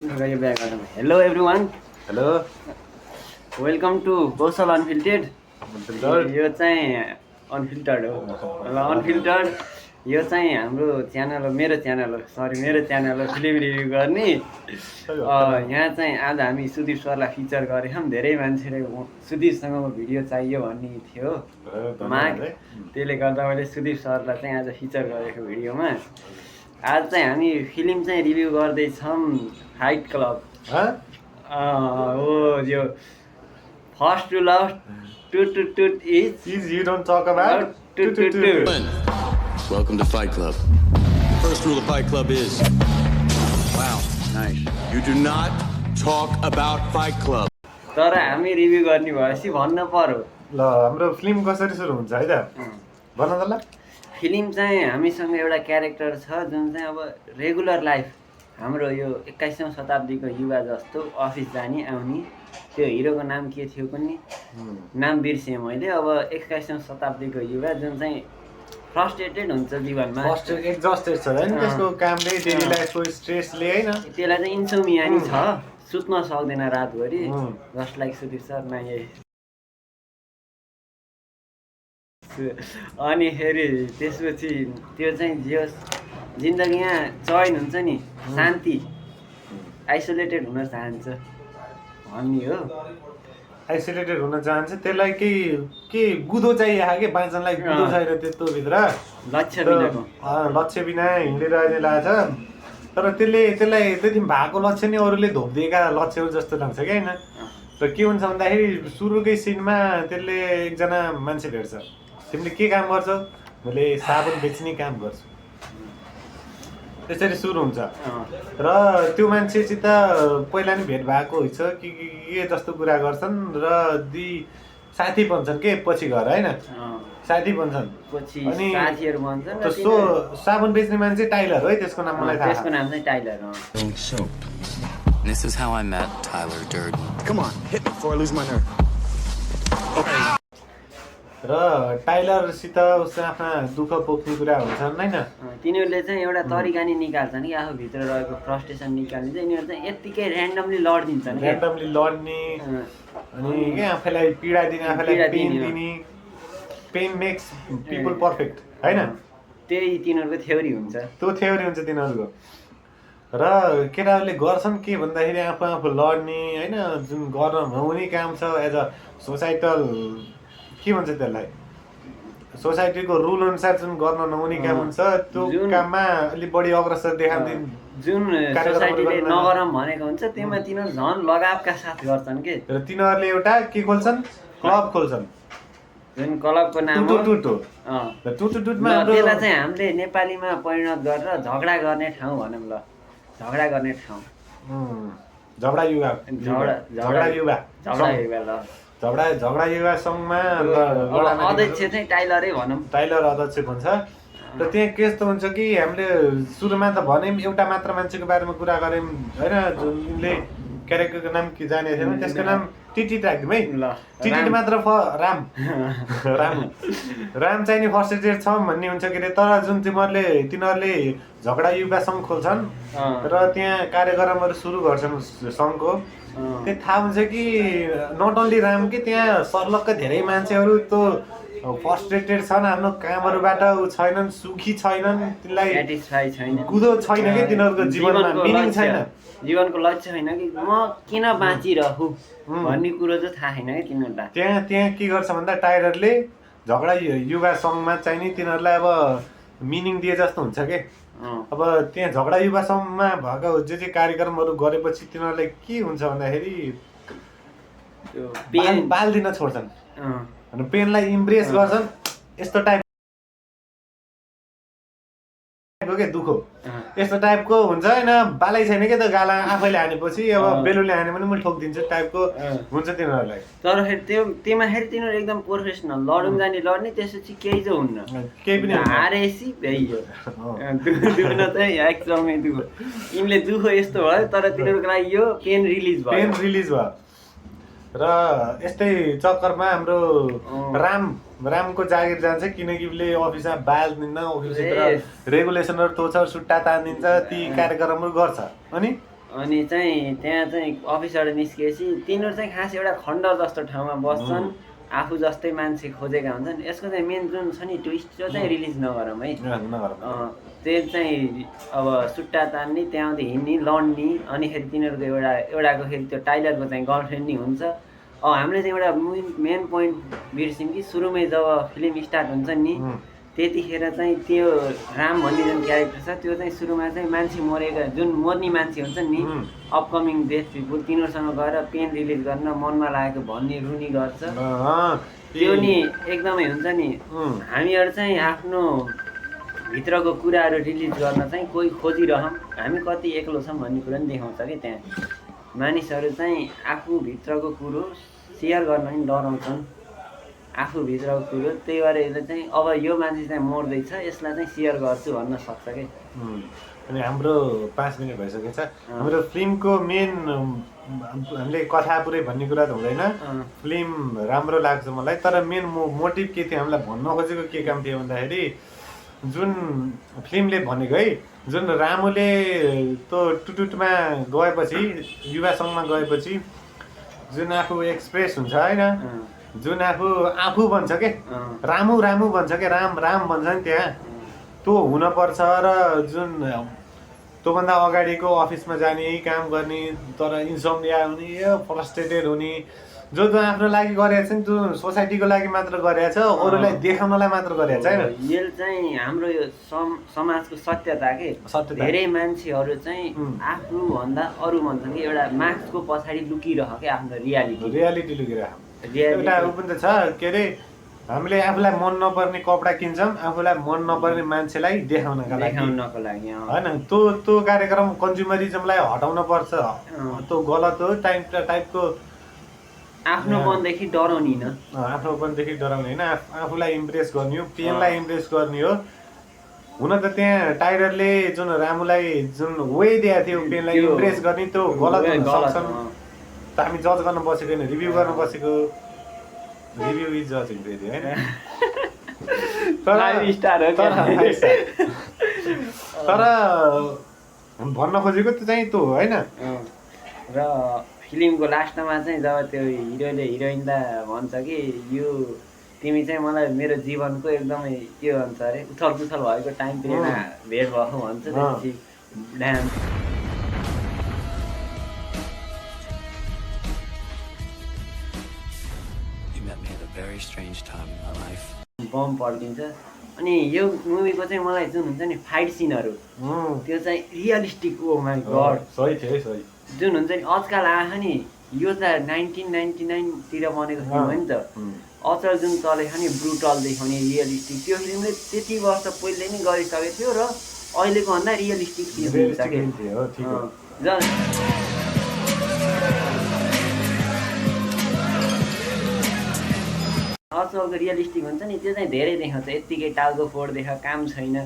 Hello everyone. Hello. Welcome to Kosal Unfiltered. Unfiltered. यो चाहिँ unfiltered हो ल अनफिल्टर्ड यो चाहिँ हाम्रो च्यानल हो मेरो च्यानल हो फिल्म रिभ्यू गर्ने यहाँ चाहिँ आज हामी सुदीप सरलाई फिचर गरेछौँ धेरै मान्छेले सुदीपसँग भिडियो चाहियो भन्ने थियो माग त्यसले गर्दा मैले सुदीप सरलाई चाहिँ आज फिचर गरेको भिडियोमा आज चाहिँ हामी फिल्म चाहिँ रिभ्यू गर्दैछौँ फाइट क्लब हो यो first to last Toot is you don't talk about toot. Welcome to Fight Club. First rule of Fight Club is wow, nice. You do not talk about Fight Club. तर हामी review गर्ने भएपछि भन्न पर्यो ल हाम्रो फिल्म कसरी सुरु हुन्छ है त भन्न त ल फिल्म चाहिँ हामीसँग एउटा क्यारेक्टर छ जुन चाहिँ अब रेगुलर लाइफ हाम्रो यो 21औं शताब्दीको युवा जस्तो अफिस जाने आउने त्यो हिरोको नाम के थियो कुनै नाम बिर्सेँ मैले अब 21औं शताब्दीको युवा जुन चाहिँ फ्रस्ट्रेटेड हुन्छ जीवनमा एक्जस्टेड छ हैन त्यसको कामले डेली लाइफको स्ट्रेसले हैन त्यसलाई चाहिँ इन्सोमिया नि छ सुत्न सक्दैन रातभरि जस्ट लाइक सुदीप सर मागे अनि फेरि त्यसपछि त्यो चाहिँ जे जिन्दगीमा चयन हुन्छ नि शान्ति आइसोलेटेड हुन चाहन्छ भन्ने हो आइसोलेटेड हुन चाहन्छ त्यसलाई के गुदो चाहिएको के बाँच्नलाई गुदो छैन त्यस्तो भित्र लक्ष्य बिना हिँडेर अहिले लाग्छ तर त्यसलाई त्यति भएको लक्ष्य नै अरूले धोपिदिएका लक्ष्य जस्तो लाग्छ क्या होइन र के हुन्छ भन्दाखेरि सुरुकै सिनमा त्यसले एकजना मान्छे भेट्छ तिमीले के काम गर्छौ मैले साबुन बेच्ने काम गर्छु त्यसरी सुरु हुन्छ र त्यो मान्छेसित पहिला नि भेट भएको हुन्छ के जस्तो कुरा गर्छन् र दुई साथी बन्छन् के पछि गएर हैन साथी बन्छन् अनि साथीहरु बन्छन् सो साबुन बेच्ने मान्छे टाइलर है त्यसको नाम मलाई थाहा त्यसको नाम चाहिँ टाइलर हो This is how I met Tyler Durden. Come on, hit me before I lose my nerve. र टाइलरसित उसको आफ्ना दुःख पोख्ने कुरा हुन्छन् हैन तिनीहरूले चाहिँ एउटा तरिका नि निकाल्छन् कि आफू भित्र रहेको फ्रस्ट्रेसन निकाल्ने चाहिँ यिनीहरू चाहिँ यतिकै र्यान्डमली लड्दिन्छन् र्यान्डमली लड्ने अनि के आफैलाई पीडा दिने आफैलाई पेन दिने पेन मेक्स पिपल परफेक्ट हैन त्यही तिनीहरूको थ्योरी हुन्छ त्यो थ्योरी हुन्छ तिनीहरूको र केटाहरूले गर्छन् के भन्दाखेरि आफू लड्ने हैन जुन गर्न नहुने काम छ एज अ सोसाइटल के भन्छ त्यसलाई सोसाइटीको रुल अनुसार जुन गर्न नहुने काम हुन्छ त्यो काममा अलिक बढी अग्रसर देखाउँदिन जुन सोसाइटीले नगरम भनेको हुन्छ त्यसमा तिनीहरू झन् लगावका साथ गर्छन् के र तिनीहरूले एउटा के खोल्छन् क्लब खोल्छन् जुन क्लबको नाम हो टुटुटुटमा त्यसलाई चाहिँ हामीले नेपालीमा परिणत गरेर झगडा गर्ने ठाउँ भनौँ ल झगडा गर्ने ठाउँ झगडा युवा ल झगडा युवा सङ्घमा अध्यक्ष चाहिँ टाइलरै भनौँ टाइलर अध्यक्ष भन्छ र त्यहाँ के यस्तो हुन्छ कि हामीले सुरुमा त भन्यौँ एउटा मात्र मान्छेको बारेमा कुरा गऱ्यौँ होइन जुनले क्यारेक्टरको नाम के जाने थिएन त्यसको नाम टिटिट राखिदिउँ है ल टिटिट मात्र राम चाहिँ नि फ्रस्ट्रेटेड छ भन्ने हुन्छ के अरे तर जुन तिनीहरूले झगडा युवा सङ्घ खोल्छन् र त्यहाँ कार्यक्रमहरू सुरु गर्छन् सङ्घको त्यो थाहा हुन्छ कि नट ओन्ली राम कि त्यहाँ सर्लक्क धेरै मान्छेहरू त्यो फ्रस्ट्रेटेड छन् आफ्नो कामहरूबाट छैनन् सुखी छैनन् तिनीलाई सेटिस्फाई छैन गुदो छैन कि तिनीहरूको जीवनमा मिनिङ छैन जीवनको लक्ष्य छैन कि म किन बाँचिरहु भन्ने कुरो चाहिँ थाहा छैन कि तिनीहरूलाई त्यहाँ के गर्छ भन्दा टाइलरले झगडा युवा सङ्घमा चाहिँ नि तिनीहरूलाई अब मिनिङ दिए जस्तो हुन्छ के अब त्यहाँ झगडा युवा सङ्घमा भएको जे कार्यक्रमहरू गरेपछि तिनीहरूलाई के हुन्छ भन्दाखेरि बाल दिन छोड्छन् अनि पेनलाई इम्प्रेस गर्छन् यस्तो टाइपको के दुःख यस्तो टाइपको हुन्छ होइन बालै छैन क्या त गाला आफैले हानेपछि अब बेलुले हाने पनि मैले ठोकिदिन्छु टाइपको हुन्छ तिनीहरूलाई तर फेरि त्योमा फेरि तिनीहरू एकदम प्रोफेसनल लडौँ जाने लड्ने त्यसपछि केही चाहिँ हुन्न केही पनि हारेसी भइयो दुख्न चाहिँ एकदमै दुःख यिनले दुःख यस्तो भयो तर तिनीहरूको लागि यो पेन रिलिज भयो र यस्तै चक्करमा हाम्रो रामको जागिर जान्छ किनकि उसले अफिसमा बाल दिन्न अफिसभित्र रेगुलेसनहरू तोड्छ सुट्टा तानिदिन्छ ती कार्यक्रमहरू गर्छ अनि अनि चाहिँ त्यहाँ चाहिँ अफिसबाट निस्किएपछि तिनीहरू चाहिँ खास एउटा खण्ड जस्तो ठाउँमा बस्छन्, आफू जस्तै मान्छे खोजेका हुन्छन्। यसको चाहिँ मेन जुन छ नि ट्विस्ट त्यो चाहिँ रिलिज नगरौँ है। त्यो चाहिँ अब सुट्टा तान्ने, त्यहाँदेखि हिँड्ने, लड्ने, अनिखेरि तिनीहरूको एउटाको फेरि त्यो टाइलरको चाहिँ गर्लफ्रेन्ड नि हुन्छ। हामीले चाहिँ एउटा मेन पोइन्ट बिर्स्यौँ कि सुरुमै जब फिल्म स्टार्ट हुन्छ नि त्यतिखेर चाहिँ त्यो राम भन्ने जुन क्यारेक्टर छ त्यो चाहिँ सुरुमा चाहिँ मान्छे मरेका जुन मर्ने मान्छे हुन्छ नि अपकमिङ डेथ पिपुल तिनीहरूसँग गएर पेन रिलिज गर्न मनमा लागेको भन्ने रुनी गर्छ। त्यो नि एकदमै हुन्छ नि हामीहरू चाहिँ आफ्नो भित्रको कुराहरू रिलिज गर्न चाहिँ कोही खोजिरहौँ, हामी कति एक्लो छौँ भन्ने कुरा पनि देखाउँछ कि त्यहाँ मानिसहरू चाहिँ आफूभित्रको कुरो सेयर गर्न पनि डराउँछन्, आफूभित्रको कुरो। त्यही भएर यसले चाहिँ अब यो मान्छे चाहिँ मर्दैछ यसलाई चाहिँ सेयर गर्छु भन्न सक्छ कि। अनि हाम्रो 5 मिनट भइसकेको छ। हाम्रो फिल्मको मेन हामीले कथा पुरै भन्ने कुरा त हुँदैन, फिल्म राम्रो लाग्छ मलाई। तर मेन मोटिभ के थियो, हामीलाई भन्न खोजेको के काम थियो भन्दाखेरि जुन फिल्मले भनेको है, जुन रामुले त्यो टुटुटमा गएपछि युवा सङ्घमा गएपछि जुन आफू एक्सप्रेस हुन्छ होइन, जुन आफू भन्छ के रामु भन्छ के राम भन्छ नि त्यहाँ, त्यो हुनपर्छ। र जुन त्योभन्दा अगाडिको अफिसमा जाने काम गर्ने तर इन्सोम्निया हुने, फ्रस्ट्रेटेड हुने, जो आफ्नो लागि गरेको छ नि त्यो सोसाइटीको लागि मात्र गरेको छ, अरूलाई देखाउनलाई मात्र गरेको छैन। यो चाहिँ हाम्रो यो समाजको सत्यता के धेरै मान्छेहरू चाहिँ आफूभन्दा अरू भन्छन् कि एउटा मास्कको पछाडि लुकिरह के आफ्नो रियालिटी लुकिरह। एउटा ऊ पनि त छ के अरे, हामीले आफूलाई मन नपर्ने कपडा किन्छौँ आफूलाई मन नपर्ने मान्छेलाई देखाउनका लागि होइन। त्यो कार्यक्रम कन्ज्युमरिजमलाई हटाउन पर्छ, त्यो गलत हो। टाइपको आफ्नोपनदेखि डराउने होइन, आफ्नोपनदेखि डराउने होइन, आफूलाई इम्प्रेस गर्ने हो, पेनलाई इम्प्रेस गर्ने हो। हुन त त्यहाँ टाइलरले जुन रामुलाई जुन वे दिएको थियो पेनलाई इम्प्रेस गर्ने त्यो गलत हुन सक्छन्। त हामी जज गर्न बसेको होइन, रिभ्यू गर्न बसेको। रिभ्यू इज जजिङ फेरि होइन। तर भन्न खोजेको त्यो चाहिँ त्यो होइन। र फिल्मको लास्टमा चाहिँ जब त्यो हिरोले हिरोइनलाई भन्छ कि यो तिमी चाहिँ मलाई मेरो जीवनको एकदमै के भन्छ अरे उथल पुथल भएको टाइम पिरियडमा भेट भएको भन्छ। त्यसपछि बम पड्किन्छ। अनि यो मुभीको चाहिँ मलाई जुन हुन्छ नि फाइट सिनहरू त्यो चाहिँ रियलिस्टिक, ओ माई गड सही थियो है। सही जुन हुन्छ नि आजकल आएको नि, यो त 1999 तिर बनेको फिल्म हो नि त। अचल जुन चलेको नि ब्रुटल देखाउने रियलिस्टिक, त्यो फिल्मले त्यति वर्ष पहिले नै गरिसकेको थियो र अहिलेको भन्दा रियलिस्टिक फिल्म हुन्छ कि। अचलको रियलिस्टिक हुन्छ नि त्यो चाहिँ धेरै देखाउँछ। यत्तिकै टाउको फोड देखा, काम छैन,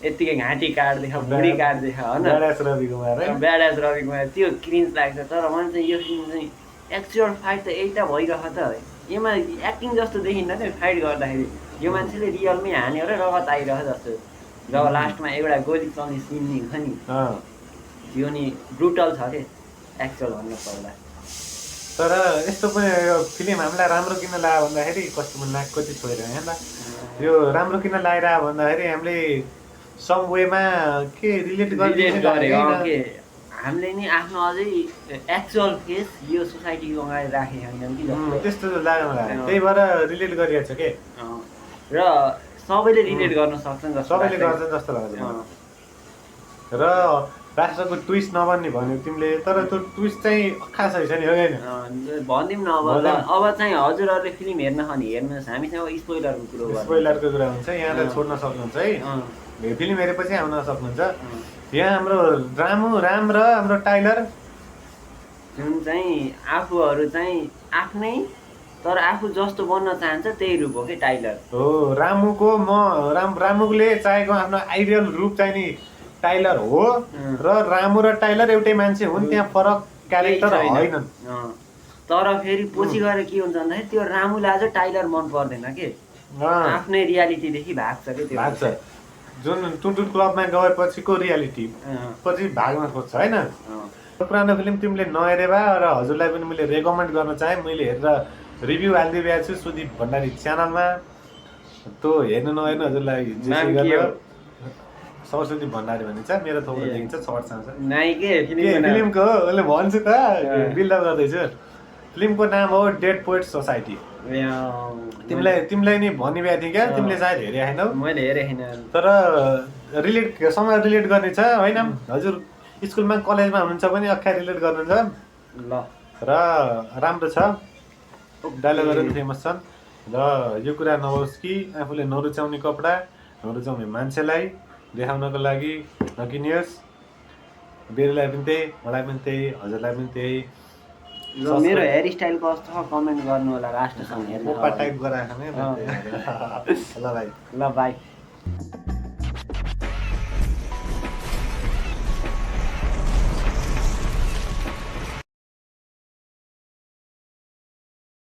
यत्तिकै घाँटी काट देखा, भुँडी काट देखा होइन, ब्याडास रवि कुमार, त्यो क्रिन्ज लाग्छ। तर मलाई चाहिँ यो फिल्म चाहिँ एक्चुअल फाइट त एउटा भइरहेको त, यसमा एक्टिङ जस्तो देखिन्न त्यो फाइट गर्दाखेरि। यो मान्छेले रियलमै हान्यो र रगत आइरहेको जस्तो। जब लास्टमा एउटा गोली चल्ने सिन नि हुन्छ नि त्यो नि ब्रुटल छ के एक्चुअल भन्नु पर्दा। तर यस्तो पनि यो फिल्म हामीलाई राम्रो किन लाग्यो भन्दाखेरि कस्तो नाक कति छोएर होइन यो राम्रो किन लागिरह्यो भन्दाखेरि हामीले सम वेमा के रिलेट गर्ने हामीले नि आफ्नो अझै एक्चुअल फेस यो सोसाइटीको अगाडि राखेका छैनन् कि त्यस्तो लाग्यो मलाई। त्यही भएर रिलेट गरिएको छ के र सबैले रिलेट गर्न सक्छन्, सबैले गर्छन् जस्तो लाग्छ। र राष्ट्रको ट्विस्ट नबन्ने भन्यो तिमीले, तर त्यो ट्विस्ट चाहिँ खासै छ नि होइन भनिदिउँ न। अब चाहिँ हजुरहरूले फिल्म हेर्न भने हेर्नुहोस्, हामी चाहिँ अब स्पोइलरको कुरा हुन्छ। यहाँलाई छोड्न सक्नुहुन्छ है, फिल्म हेरेपछि आउन सक्नुहुन्छ। यहाँ हाम्रो राम र हाम्रो टाइलर जुन चाहिँ आफूहरू चाहिँ आफ्नै तर आफू जस्तो बन्न चाहन्छ त्यही रूप हो कि टाइलर हो। रामुले चाहेको आफ्नो आइडियल रूप चाहिँ नि टाइलर हो र रामु र टाइलर एउटै मान्छे हुन्, त्यहाँ फरक क्यारेक्टर होइनन्। तर फेरि पछि गएर के हुन्छ भन्दाखेरि त्यो रामुलाई अझ टाइलर मन पर्दैन के, आफ्नै रियालिटीदेखि भाग्छ कि त्यो भाग्छ। जुन टुटुट क्लबमा गएपछिको रियालिटी पछि भाग्न खोज्छ होइन। पुरानो फिल्म तिमीले नहेरे भए र हजुरलाई पनि मैले रेकमेन्ड गर्न चाहेँ। मैले हेरेर रिभ्यू हालिदिइरहेको छु सुदीप भण्डारी च्यानलमा। त्यो हेर्नु नहेर्नु हजुरलाई नाम के हो? सरस्वती भण्डारी भनिन्छ, मेरो थोपो देखिन्छ सर्ट आउँछ। नायिके फिल्मको हो, उसले भन्छु त बिल्डअप गर्दैछु। फिल्मको नाम हो डेड पोएट सोसाइटी। तिमीलाई नि भनिरहेको थिएँ क्या, तिमीले सायद हेरे हैनौ। मैले हेरे हैन, तर सँग रिलेट गर्ने छ होइन। हजुर स्कुलमा कलेजमा हुनुहुन्छ भने अख्खा रिलेट गर्नुहुन्छ ल र राम्रो छ, डायलगहरू पनि फेमस छन्। र यो कुरा नहोस् कि आफूले नरुचाउने कपडा नरुचाउने मान्छेलाई देखाउनको लागि नकिनियोस्। बेरुलाई पनि त्यही, मलाई पनि त्यही, हजुरलाई पनि त्यही। ल मेरो हेयर स्टाइल कस्तो छ कमेन्ट गर्नु होला लास्टसम्म हेर्नु। टाइप गराएको ल भाइ।